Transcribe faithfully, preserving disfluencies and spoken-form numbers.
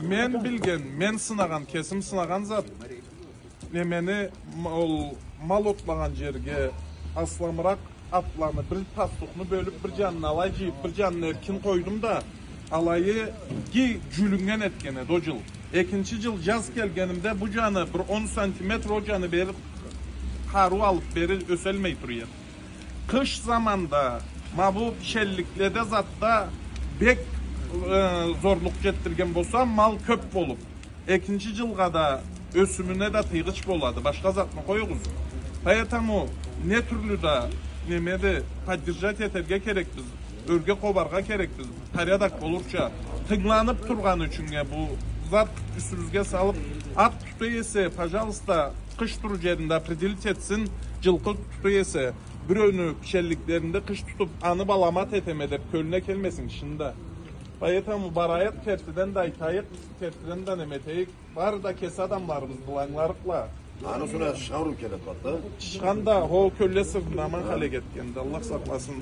Мен билген, мен сынагъан, кесим сынагъан зат. Немени, м-, ол мал отлагъан джерге асламыракъ атланы, бир пастухну бёлюб, бир джанын алай джыйыб, бир джанын эркин къойдум да, алайы ги джюлюннген этген эди ол джыл. Экинчи джыл джаз келгенимде бу джаны бир он сантиметр, ол джаны бери къарыу алыб, бери ёселмей тура эди. Къыш заманда ма бу пиченликледе, затда бек, э, зорлукъ джетдирген болса, мал кёб болуб, экинчи джылгъа да ёсюмюне да тыйгъыч болады. Башха затны къоюгъуз. Поэтому не тюрлю да немеди, поддержать этерге керекбиз, ёрге къобаргъа керекбиз, порядок болурча. Тынгыланыб тургъаны ючюннге бу зат юсюбюзге салыб, ат тута эсе, пожалуйста, къыш турур джеринде определить этсин, джылкъы тута эсе, биреуню пиченликлеринде къыш тутуб, аны бла аламат этеме деб, кёлюне келмесин кишини да. Поэтому барайыкъ, кертиден да айтайыкъ, кертиден да неме этейик. Бары да кеси адамларыбыз, былай ангыларыкъла. Аны сора тышхан келе турады да. Тышхан да, хо, кёлле сыртына аман халек этгенди. Аллах сакъласын.